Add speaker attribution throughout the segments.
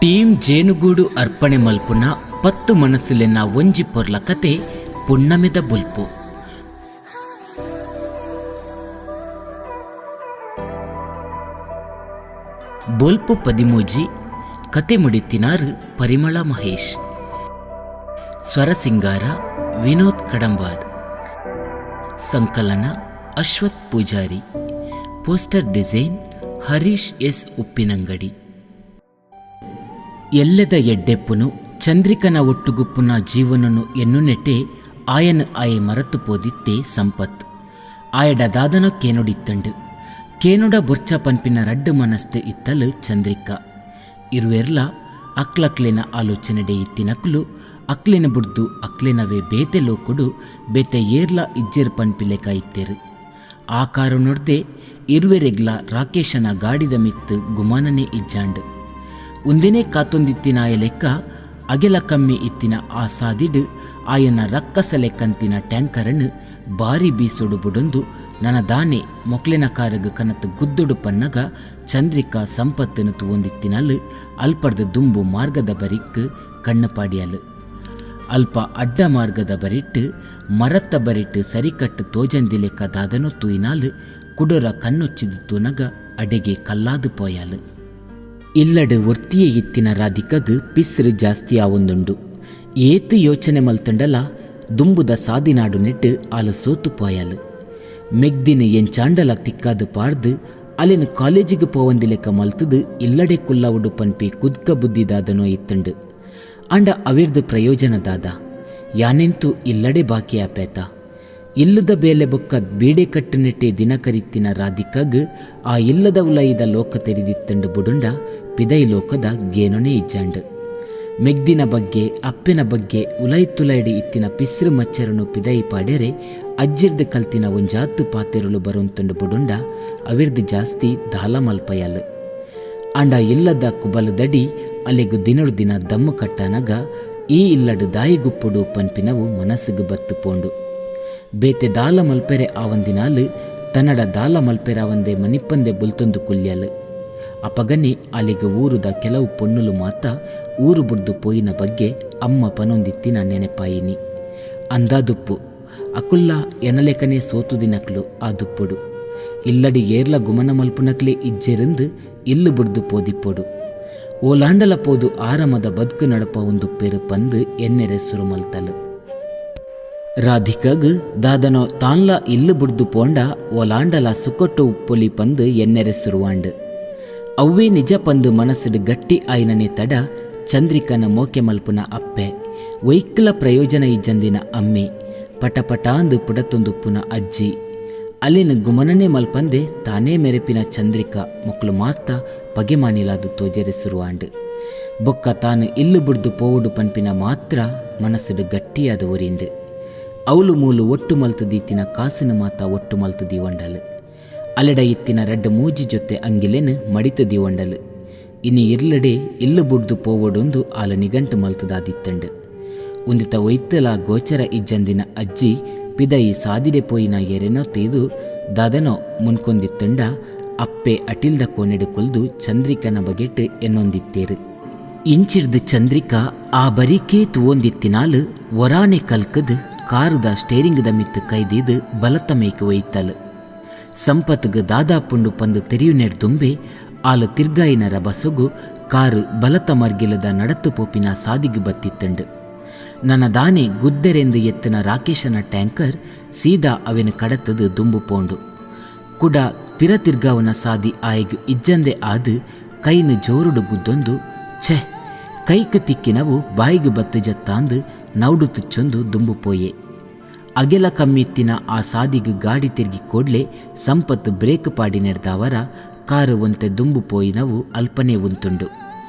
Speaker 1: Team ಜೇನುಗೂಡು ಅರ್ಪಣೆ ಮಲ್ಪುನ ಪತ್ತು ಮನಸ್ಸುಲೆನ ಒಂಜಿ ಪೊರ್ಲ ಕತೆ ಪುಣ್ಣಮೆದ ಬೊಲ್ಪು. ಬೊಲ್ಪು 13 ಕತೆ ಮುಡಿತಿನಾರು ಪರಿಮಳ ಮಹೇಶ್, ಸ್ವರಸಿಂಗಾರ ವಿನೋದ್ ಕಡಂಬಾರ್, ಸಂಕಲನ Ashwath Poojary, poster design Harish S Uppinangady. ಎಲ್ಲದ ಎಡ್ಡೆಪ್ಪುನು ಚಂದ್ರಿಕನ ಒಟ್ಟುಗುಪ್ಪುನ ಜೀವನನು ಎನ್ನುನೆಟೆ ಆಯನ ಆಯೆ ಮರತು ಪೋದಿತ್ತೆ ಸಂಪತ್. ಆಯಡ ದಾದನ ಕೇನುಡಿತ್ತಂಡು ಕೇನುಡ ಬೊರ್ಚ ಪನ್ಪಿನ ರಡ್ಡು ಮನಸ್ತು ಇತ್ತಲು ಚಂದ್ರಿಕಾ. ಇರುವೆರ್ಲ ಅಕ್ಲಕ್ಲೆನ ಆಲೋಚನೆಡೆ ಇತ್ತಿನಕ್ಲು ಅಕ್ಲೆನ ಬುಡ್ದು ಅಕ್ಲೆನವೇ ಬೇತೆ ಲೋಕುಡು ಬೇತೆ ಏರ್ಲ ಇಜ್ಜೆರ್ ಪನ್ಪಿಲೆಕ ಇತ್ತೆರು. ಆ ಕಾರಣೊಡ್ದೆ ಇರುವೆರೆಗ್ಲ ರಾಕೇಶನ ಗಾಡಿದ ಮಿತ್ತು ಗುಮಾನನೆ ಇಜ್ಜಾಂಡು. ಉಂದೆನೇ ಕಾತೊಂದಿತ್ತಿನಾಯ ಲೆಕ್ಕ ಅಗೆಲ ಕಮ್ಮಿ ಇತ್ತಿನ ಆ ಸಾದಿಡು ಆಯನ ರಕ್ಕಸಲೆ ಕಂತಿನ ಟ್ಯಾಂಕರನ್ನು ಬಾರಿ ಬೀಸೊಡು ಬುಡೊಂದು ನನ ದಾನೆ ಮೊಕ್ಲೆನ ಕಾರಗ್ ಕನತ್ ಗುದ್ದುಡು ಪನ್ನಗ ಚಂದ್ರಿಕಾ ಸಂಪತ್ತನ್ನು ತುವೊಂದಿತ್ತಿನಲ್ಲು ಅಲ್ಪರ್ದ ದುಂಬು ಮಾರ್ಗದ ಬರಿಕ್ ಕಣ್ಣು ಪಾಡಿಯಲು. ಅಲ್ಪ ಅಡ್ಡ ಮಾರ್ಗದ ಬರಿಟ್ಟು ಮರತ್ತ ಬರಿಟ್ಟು ಸರಿಕಟ್ಟು ತೋಜಂದಿಲೆಕ್ಕ ದಾದನೋ ತೂಯಿನಾಲು ಕುಡೊರ ಕಣ್ಣೊಚ್ಚಿದು ತೂನಗ ಅಡೆಗೆ ಕಲ್ಲಾದು ಪೋಯಾಲು. ಇಲ್ಲಡು ಒರ್ತಿಯೇ ಇತ್ತಿನ ರಾಧಿಕಗ್ ಪಿಸ್ರು ಜಾಸ್ತಿ ಆವೊಂದುಂಡು. ಏತು ಯೋಚನೆ ಮಲ್ತಂಡಲ ದುಂಬುದ ಸಾದಿನಾಡು ನೆಟ್ಟು ಆಲು ಸೋತು ಪೋಯಾಲು. ಮೆಗ್ದಿನ ಎಂಚಾಂಡಲ ತಿಕ್ಕಾದು ಪಾರ್ದು ಅಲೆನ ಕಾಲೇಜಿಗೆ ಪೋವಂದಿಲೆಕ್ಕ ಮಲ್ತದು ಇಲ್ಲಡೆ ಕುಲ್ಲವುಡು ಪನ್ಪಿ ಕುದ್ಕ ಬುದ್ಧಿದಾದನೋ ಇತ್ತಂಡು. ಅಂಡ ಅವಿರ್ದು ಪ್ರಯೋಜನದಾದ ಯಾನೆಂತೂ ಇಲ್ಲಡೆ ಬಾಕಿ ಆಪೇತ. ಇಲ್ಲದ ಬೇಲೆ ಬೊಕ್ಕ ಬೀಡೆ ಕಟ್ಟುನೆಟ್ಟೆ ದಿನ ಕರಿತ್ತಿನ ರಾಧಿಕಾಗ್ ಆ ಇಲ್ಲದ ಉಲೈದ ಲೋಕ ತೆರಿದಿತ್ತಂಡು ಬುಡುಂಡ ಪಿದೈ ಲೋಕದ ಗೇನೊನೆ ಇಜ್ಜಾಂಡು. ಮೆಗ್ದಿನ ಬಗ್ಗೆ ಅಪ್ಪೆನ ಬಗ್ಗೆ ಉಲೈ ತುಲೈಡಿ ಇತ್ತಿನ ಪಿಸ್ರು ಮಚ್ಚರನು ಪಿದೈ ಪಾಡೆರೆ ಅಜ್ಜಿರ್ದು ಕಲ್ತಿನ ಒಂಜಾತು ಪಾತೆರಲು ಬರೊಂತುಂಡು ಬುಡುಂಡ ಅವಿರ್ದು ಜಾಸ್ತಿ ದಾಲ ಮಲ್ಪಯಲು. ಅಂಡ ಇಲ್ಲದ ಕುಬಲದಡಿ ಅಲೆಗು ದಿನಡು ದಿನ ದಮ್ಮು ಕಟ್ಟನಗ ಈ ಇಲ್ಲಡು ದಾಯಿಗುಪ್ಪುಡು ಪನ್ಪಿನವು ಮನಸ್ಸಿಗೆ ಬತ್ತು ಪೋಂಡು. ಬೇತೆ ದಾಲ ಮಲ್ಪೆರೆ ಆವಂದಿನಾಲು ತನ್ನಡ ದಾಲ ಮಲ್ಪೆರಾವಂದೆ ಮನಿಪ್ಪಂದೆ ಬುಲ್ತೊಂದು ಕುಲ್ಯಲು. ಅಪಗನೆ ಅಲೆಗೆ ಊರುದ ಕೆಲವು ಪೊಣ್ಣುಲು ಮಾತ ಊರು ಬುಡ್ದು ಪೋಯಿನ ಬಗ್ಗೆ ಅಮ್ಮ ಪನೊಂದಿತ್ತಿನ ನೆನೆಪಾಯಿನಿ. ಅಂದಾದುಪ್ಪು ಅಕುಲ್ಲ ಎನಲೆಕನೆ ಸೋತುದಿನಕ್ಲು ಆ ದುಪ್ಪುಡು ಇಲ್ಲಡಿ ಏರ್ಲ ಗುಮನ ಮಲ್ಪುನಕ್ಲೆ ಇಜ್ಜೆರೆಂದು ಇಲ್ಲು ಬುಡ್ದು ಪೋದಿಪ್ಪೊಡು. ಓಲಾಂಡಲ ಪೋದು ಆರಾಮದ ಬದುಕು ನಡಪ ಒಂದುಪ್ಪೆರು ಪಂದು ಎನ್ನೆರೆ ಸುರುಮಲ್ತಲು. ರಾಧಿಕಾಗ್ ದಾದನೋ ತಾನ್ಲ ಇಲ್ಲು ಬುಡ್ದು ಪೋಂಡ ಓಲಾಂಡಲ ಸುಕೊಟ್ಟು ಉಪ್ಪೊಲಿ ಪಂದು ಎನ್ನೆರೆ ಸುರುವಾಂಡು. ಅವ್ವೇ ನಿಜ ಪಂದು ಮನಸ್ಸುಡು ಗಟ್ಟಿ ಆಯ್ನನೆ ತಡ ಚಂದ್ರಿಕನ ಮೋಕೆ ಮಲ್ಪುನ ಅಪ್ಪೆ, ವೈಕ್ಲ ಪ್ರಯೋಜನ ಇಜ್ಜಂದಿನ ಅಮ್ಮೆ, ಪಟಪಟಾಂದು ಪುಡತೊಂದುಪ್ಪುನ ಅಜ್ಜಿ, ಅಲ್ಲಿನ ಗುಮನನೆ ಮಲ್ಪಂದೆ ತಾನೇ ಮೆರೆಪಿನ ಚಂದ್ರಿಕಾ ಮೊಕ್ಲು ಮಾತ ಪಗೆ ಮಾನಿಲಾದು ತೋಜೆರೆ ಸುರುವಾಂಡು. ಬೊಕ್ಕ ತಾನು ಇಲ್ಲು ಬುಡ್ದು ಪೋವುಡು ಪನ್ಪಿನ ಮಾತ್ರ ಮನಸ್ಸುಡು ಗಟ್ಟಿಯಾದ ಒರಿಂಡು. ಅವಲು ಮೂಲು ಒಟ್ಟು ಮಲ್ತು ದೀತಿನ ಕಾಸಿನ ಮಾತ ಒಟ್ಟು ಮಲ್ತು ದೀವಂಡಲು. ಅಲೆಡ ಇತ್ತಿನ ರಡ್ಡು ಮೂಜಿ ಜೊತೆ ಅಂಗಿಲೆನು ಮಡಿತು ದೀವಂಡಲು. ಇನಿ ಇರ್ಲಡೆ ಇಲ್ಲು ಬುಡ್ದು ಪೋವೊಡೊಂದು ಆಲ ನಿಗಂಟು ಮಲ್ತದಾದಿತ್ತಂಡು. ಉಂದಿತ ಒಯ್ತಲ ಗೋಚರ ಇಜ್ಜಂದಿನ ಅಜ್ಜಿ ಪಿದಯಿ ಸಾದಿಡೆ ಪೋಯಿನ ಎರೆನೋ ತೇದು ದಾದನೋ ಮುನ್ಕೊಂದಿತ್ತಂಡ ಅಪ್ಪೆ ಅಟಿಲ್ದ ಕೋನೆಡು ಕೊಲ್ದು ಚಂದ್ರಿಕನ ಬಗೆಟ್ ಎನ್ನೊಂದಿತ್ತೇರು. ಇಂಚಿರ್ದು ಚಂದ್ರಿಕಾ ಆ ಬರಿಕೇ ತುವೊಂದಿತ್ತಿನಾಲು ಒರಾನೆ ಕಲ್ಕದು ಕಾರುದ ಸ್ಟೇರಿಂಗ್ದ ಮಿತ್ತು ಕೈದೀದು ಬಲತ್ತ ಮೇಯ್ಕು ಒಯ್ತಲು. ಸಂಪತ್ಗ್ ದಾದಾಪುಂಡು ಪಂದು ತೆರಿಯುನೆಡ್ದುಂಬೆ ಆಲು ತಿರ್ಗಾಯಿನ ರಬಸೊಗು ಕಾರು ಬಲತ ಮರ್ಗಿಲದ ನಡತು ಪೋಪಿನ ಸಾದಿಗು ಬತ್ತಿತ್ತಂಡು. ನನ್ನ ದಾನೆ ಗುದ್ದರೆಂದು ಎತ್ತಿನ ರಾಕೇಶನ ಟ್ಯಾಂಕರ್ ಸೀದಾ ಅವೆನು ಕಡತದು ದುಂಬು ಪೋಂಡು. ಕುಡ ಪಿರ ತಿರ್ಗಾವನ ಸಾದಿ ಆಯಗ್ ಇಜ್ಜಂದೆ ಆದು ಕೈನು ಜೋರುಡು ಗುದ್ದೊಂದು ಛೆ ಕೈಕ್ ತಿಕ್ಕಿನವು ಬಾಯಿಗೆ ಬತ್ತು ಜತ್ತಾಂದು ನೌಡು ತುಚ್ಚೊಂದು ದುಂಬು ಪೋಯೆ. ಅಗೆಲ ಕಮ್ಮಿತ್ತಿನ ಆ ಸಾದಿಗೆ ಗಾಡಿ ತಿರ್ಗಿ ಕೂಡ್ಲೆ ಸಂಪತ್ತು ಬ್ರೇಕ್ ಪಾಡಿ ನೆಡ್ದಾವರ ಕಾರು ಒಂತೆ ದುಂಬು ಪೋಯಿನವು ಅಲ್ಪನೆ ಉಂತುಂಡು.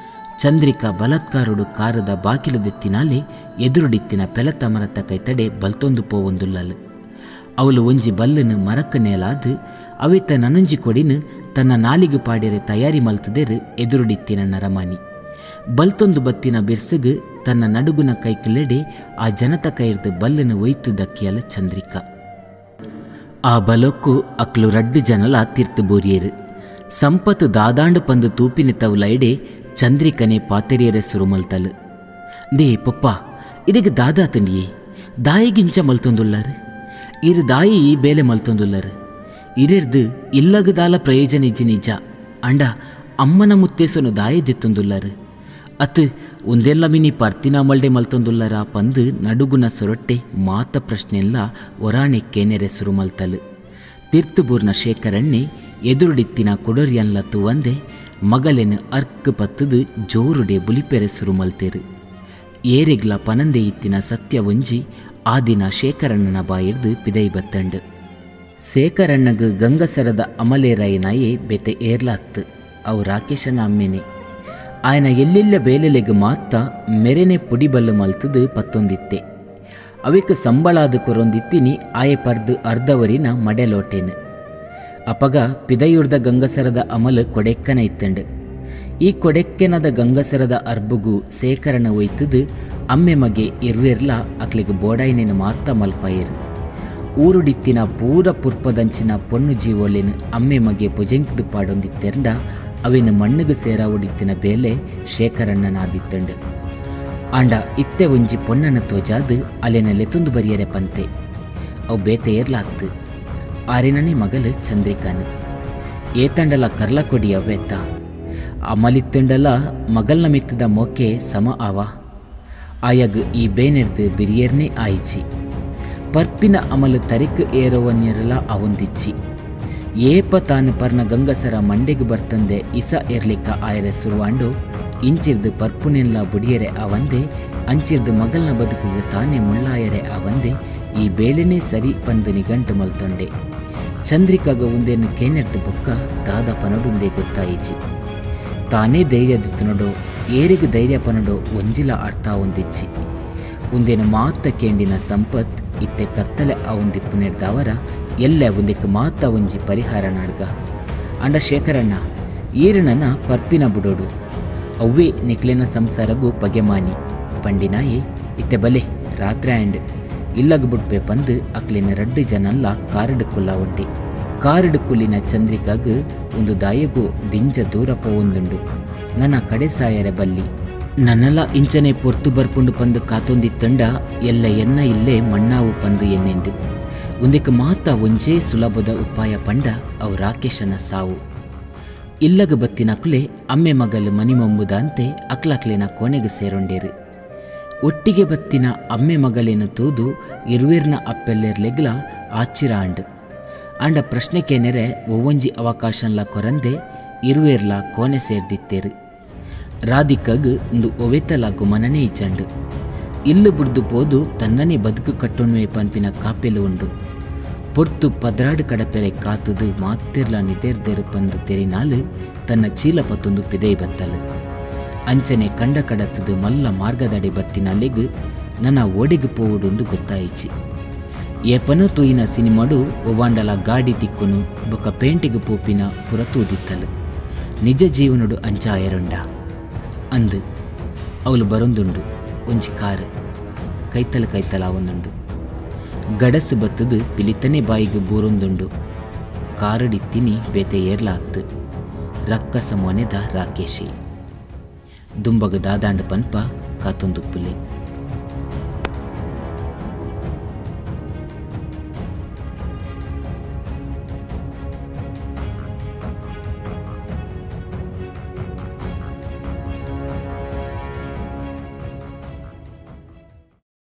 Speaker 1: ಚಂದ್ರಿಕಾ ಬಲತ್ಕಾರುಡು ಕಾರದ ಬಾಕಿಲದೆತ್ತಿನಾಲೆ ಎದುರುಡಿತ್ತಿನ ಪೆಲತ ಮರತ ಕೈತಡೆ ಬಲ್ತೊಂದು ಪೋವೊಂದುಲ್ಲಲು. ಅವಳು ಒಂಜಿ ಬಲ್ಲನು ಮರಕ್ಕ ನೇಲಾದು ಅವಿತ ನನೊಂಜಿ ಕೊಡಿನು ತನ್ನ ನಾಲಿಗು ಪಾಡೆರೆ ತಯಾರಿ ಮಲ್ತದೆರು ಎದುರುಡಿತ್ತಿನ ನರಮಾನಿ. ಬಲ್ತೊಂದು ಬತ್ತಿನ ಬಿರ್ಸುಗು ತನ್ನ ನಡುಗುನ ಕೈಕಲೆಡೆ ಆ ಜನತ ಕೈರ್ದು ಬಲ್ಲನು ಒಯ್ತು ದಕ್ಕಿಯಲ ಚಂದ್ರಿಕಾ. ಆ ಬಲೊಕ್ಕು ಅಕ್ಲು ರಡ್ಡು ಜನಲ ತಿರ್ತು ಬೋರಿಯರು. ಸಂಪತ್ತು ದಾದಾಂಡು ಪಂದು ತೂಪಿನ ತವುಲೈಡೆ ಚಂದ್ರಿಕನೆ ಪಾತೆರಿಯರೆ ಸುರು ಮಲ್ತಲ್. They ಪೊಪ್ಪ, ಇರೆಗ್ ದಾದಾತುಂಡಿಯೇ? ದಾಯಿಗಿಂಚ ಮಲ್ತೊಂದುಲ್ಲರ್? ಇರು ದಾಯಿ ಈ ಬೇಲೆ ಮಲ್ತೊಂದುಲ್ಲರ್? ಇರೆರ್ದು ಇಲ್ಲಗ್ ದಾಲ ಪ್ರಯೋಜನ ಇಜ್ಜಿ ನಿಜ, ಅಂಡ ಅಮ್ಮನ ಮುತ್ತೇಸನು ದಾಯಿ ದೆತ್ತೊಂದುಲ್ಲರ್? ಅತ್ ಒಂದೆಲ್ಲ ಮಿನಿ ಪರ್ತಿನ ಮಲ್ಡೆ ಮಲ್ತೊಂದುಲ್ಲರ ಪಂದು ನಡುಗುನ ಸೊರೊಟ್ಟೆ ಮಾತ ಪ್ರಶ್ನೆಲ್ಲ ಒರಾಣೆ ಕೇನೆರೆ ಸುರು ಮಲ್ತಲ್. ತಿರ್ತುಬೂರ್ನ ಶೇಖರಣ್ಣೆ ಎದುರುಡಿತ್ತಿನ ಕೊಡೊರಿಯನ್ಲ ತೂವಂದೆ ಮಗಲೆನ್ ಅರ್ಕ್ ಪತ್ತುದು ಜೋರುಡೆ ಬುಲಿಪೆರೆ ಸುರು ಮಲ್ತೆರು. ಏರೆಗ್ಲ ಪನಂದೆ ಇತ್ತಿನ ಸತ್ಯ ಒಂಜಿ ಆ ದಿನ ಶೇಖರಣ್ಣನ ಬಾಯಿರ್ದು ಪಿದೈ ಬತ್ತಂಡು. ಶೇಖರಣ್ಣಗ್ ಗಂಗಸರದ ಅಮಲೇರಾಯಿನಾಯೆ ಬೇತೆ ಏರ್ಲಾತ್ತು, ಅವು ರಾಕೇಶನ ಅಮ್ಮೆನೆ. ಆಯನ ಎಲ್ಲೆಲ್ಲ ಬೇಲೆಲೆಗ್ ಮಾತ್ತ ಮೆರೆನೆ ಪುಡಿಬಲ್ಲು ಮಲ್ತದು ಪತ್ತೊಂದಿತ್ತೆ. ಅವೆಕ್ ಸಂಬಳಾದ ಕೊರೊಂದಿತ್ತಿನಿ ಆಯೆ ಪರ್ದು ಅರ್ಧವರಿನ ಮಡೆಲೋಟೇನು. ಅಪಗ ಪಿದಯುರ್ದ ಗಂಗಸರದ ಅಮಲು ಕೊಡೆಕ್ಕನ ಇತ್ತಂಡು. ಈ ಕೊಡೆಕ್ಕೆನದ ಗಂಗಸರದ ಅರ್ಬುಗು ಸೇಕರಣ ಒಯ್ತದು ಅಮ್ಮೆ ಮಗೆ ಇರ್ವೆರ್ಲ ಅಕ್ಲೆಗ್ ಬೋಡಾಯಿನೇನು ಮಾತ್ತ ಮಲ್ಪಾಯೆರು. ಊರುಡಿತ್ತಿನ ಪೂರ ಪುರ್ಪದಂಚಿನ ಪೊಣ್ಣು ಜೀವೋಲೆನು ಅಮ್ಮೆ ಮಗೆ ಪೊಜೆಂಕ್ದು ಪಾಡೊಂದಿತ್ತೆರ್ಂಡ ಅವಿನ ಮಣ್ಣುಗು ಸೇರಾವೊಡಿತ್ತಿನ ಬೇಲೆ ಶೇಖರಣ್ಣನಾದಿತ್ತಂಡು. ಆಂಡ ಇತ್ತೆ ಒಂಜಿ ಪೊಣ್ಣನ ತೋಜಾದು ಅಲೆನ ಲೆತೊಂದು ಬರಿಯರೆ ಪಂತೆ. ಅವು ಬೇತೆ ಏರ್ಲಾತ್ತು, ಆರಿನನೇ ಮಗಲು ಚಂದ್ರಿಕಾನು. ಏತಂಡಲ ಕರ್ಲ ಕೊಡಿ ಅವ್ವೆತ್ತ ಅಮಲಿತ್ತಂಡಲ ಮಗಲ್ನ ಮಿತ್ತದ ಮೋಕೆ ಸಮ ಆವ. ಆಯಗ್ ಈ ಬೇನೆರ್ದು ಬಿರಿಯರ್ನೇ ಆಯಿಚಿ. ಪರ್ಪಿನ ಅಮಲು ತರಿಕ್ ಏರೋವನ್ಯರಲ ಅವೊಂದಿಚ್ಚಿ. ಏಪ ತಾನು ಪರ್ನ ಗಂಗಸರ ಮಂಡೆಗ್ ಬರ್ತಂದೆ ಇಸ ಏರ್ಲಿಕ್ಕ ಆಯರೆ ಸುರುವಾಂಡು ಇಂಚಿರ್ದು ಪರ್ಪುನೆಲ್ಲ ಬುಡಿಯರೆ ಅವಂದೆ, ಅಂಚಿರ್ದು ಮಗಲ್ನ ಬದುಕುಗೆ ತಾನೇ ಮುಳ್ಳಾಯರೆ ಅವಂದೆ ಈ ಬೇಲೆನೇ ಸರಿ ಪಂದು ನಿಗಂಟು ಮಲ್ತೊಂಡೆ. ಚಂದ್ರಿಕಾಗ ಉಂದೇನು ಕೇನೆರ್ದು ಬೊಕ್ಕ ದಾದ ಪನಡುಂದೇ ಗೊತ್ತಾಯಿಚಿ. ತಾನೇ ಧೈರ್ಯ ದಿತ್ತನೊಡೋ ಏರಿಗ್ ಧೈರ್ಯ ಪನಡೋ ಒಂಜಿಲ ಅರ್ಥ ಒಂದಿಚ್ಚಿ. ಉಂದೇನು ಮಾತ ಕೇಂಡಿನ ಸಂಪತ್ ಇತ್ತೆ ಕತ್ತಲೆ ಅವಂದಿಪ್ಪುನೆರ್ದಾವರ ಎಲ್ಲ ಉಂದೆಕ್ ಮಾತ ಒಂಜಿ ಪರಿಹಾರ ನಾಡ್ಗ. ಅಂಡ ಶೇಖರಣ್ಣ, ಈರಿನನ ಪರ್ಪಿನ ಬುಡೋಡು, ಅವ್ವೇ ನಿಕ್ಲೆನ ಸಂಸಾರಗು ಪಗೆಮಾನಿ ಪಂಡಿನಾಯೆ ಇತ್ತೆ ಬಲೆ ರಾತ್ರಿ ಆಂಡ್ ಇಲ್ಲಗ್ ಬುಡ್ಪೆ ಪಂದು ಅಕ್ಲೆನ ರಡ್ಡು ಜನಲ್ಲ ಕಾರಡು ಕುಲ್ಲ ಉಂಡಿ. ಕಾರಡು ಕುಲ್ಲಿನ ಚಂದ್ರಿಕಾಗ್ ಒಂದು ದಾಯಗು ದಿಂಜ ದೂರ ಪೋವೊಂದುಂಡು. ನನ್ನ ಕಡೆ ಸಾಯರೆ ಬಲ್ಲಿ, ನನ್ನಲ ಇಂಚನೆ ಪೊರ್ತು ಬರ್ಪುಂಡು ಪಂದು ಕಾತೊಂದಿತ್ತಂಡ ಎಲ್ಲ ಎನ್ನ ಇಲ್ಲೇ ಮಣ್ಣಾವು ಪಂದು ಎನ್ನೆಂಡು. ಉಂದೆಕ್ ಮಾತ ಒಂಜೇ ಸುಲಭದ ಉಪಾಯ ಪಂಡ ಅವು ರಾಕೇಶನ ಸಾವು. ಇಲ್ಲಗ ಬತ್ತಿನಕುಲೆ ಅಮ್ಮೆ ಮಗಲು ಮನಿಮೊಂಬುದಂತೆ ಅಕ್ಲಕ್ಲೆನ ಕೋಣೆಗೆ ಸೇರೊಂಡೇರು. ಒಟ್ಟಿಗೆ ಬತ್ತಿನ ಅಮ್ಮೆ ಮಗಲೇನು ತೂದು ಇರುವೆರ್ನ ಅಪ್ಪೆಲ್ಲೆರ್ಲೆಗ್ಲ ಆಚಿರ ಆಂಡ್. ಆಂಡ ಪ್ರಶ್ನೆ ಕೇನೆರೆ ಒವ್ವೊಂಜಿ ಅವಕಾಶನ್ಲ ಕೊರಂದೆ ಇರುವೆರ್ಲ ಕೋಣೆ ಸೇರ್ದಿತ್ತೇರು. ರಾಧಿಕಗ್ ಇಂದು ಒವೆತಲ ಗುಮನನೇ ಇಚ್ಚಂಡು. ಇಲ್ಲು ಬುಡ್ದು ಪೋದು ತನ್ನನೇ ಬದುಕು ಕಟ್ಟೊಣುವೆ ಪನ್ಪಿನ ಕಾಪೆಲು ಉಂಡು. ಪೊರ್ತು ಪದ್ರಾಡು ಕಡಪೆರೆ ಕಾತುದು ಮಾತೆರ್ಲ ನಿದೆರ್ದೆರು ಪಂದು ತೆರಿನಾಲು ತನ್ನ ಚೀಲ ಪತ್ತೊಂದು ಪಿದೈ ಬತ್ತಲು. ಅಂಚನೆ ಕಂಡ ಕಡತದು ಮಲ್ಲ ಮಾರ್ಗದಡೆ ಬತ್ತಿನಲ್ಲಿಗ್ ನನ್ನ ಓಡಿಗೆ ಪೋವುಡೊಂದು ಗೊತ್ತಾಯಿಚಿ. ಏಪನೋ ತೂಯಿನ ಸಿನಿಮಾಡು ಒವಾಂಡಲ ಗಾಡಿ ತಿಕ್ಕುನು ಬೊಕ ಪೇಂಟಿಗೆ ಪೋಪಿನ ಪುರ ತೂದಿತ್ತಲು. ನಿಜ ಜೀವನಡು ಅಂಚ ಆಯರುಂಡ ಅಂದು ಅವಳು ಬರೊಂದುಂಡು. ಒಂಜಿ ಕಾರು ಕೈತಲ ಕೈತಲ ಒಂದುಂಡು. ಗಡಸು ಬತ್ತದು ಪಿಲಿತನೆ ಬಾಯಿಗೆ ಬೂರೊಂದುಂಡು. ಕಾರಡಿತ್ತಿನಿ ಬೇತೆ ಏರ್ಲಾತ್ತು ರಕ್ಕಸ ಮೊನೆದ ರಾಕೇಶಿ. ದುಂಬಗ ದಾದಾಂಡ ಪನ್ಪ ಕಾತೊಂದುಪ್ಪುಲೆ.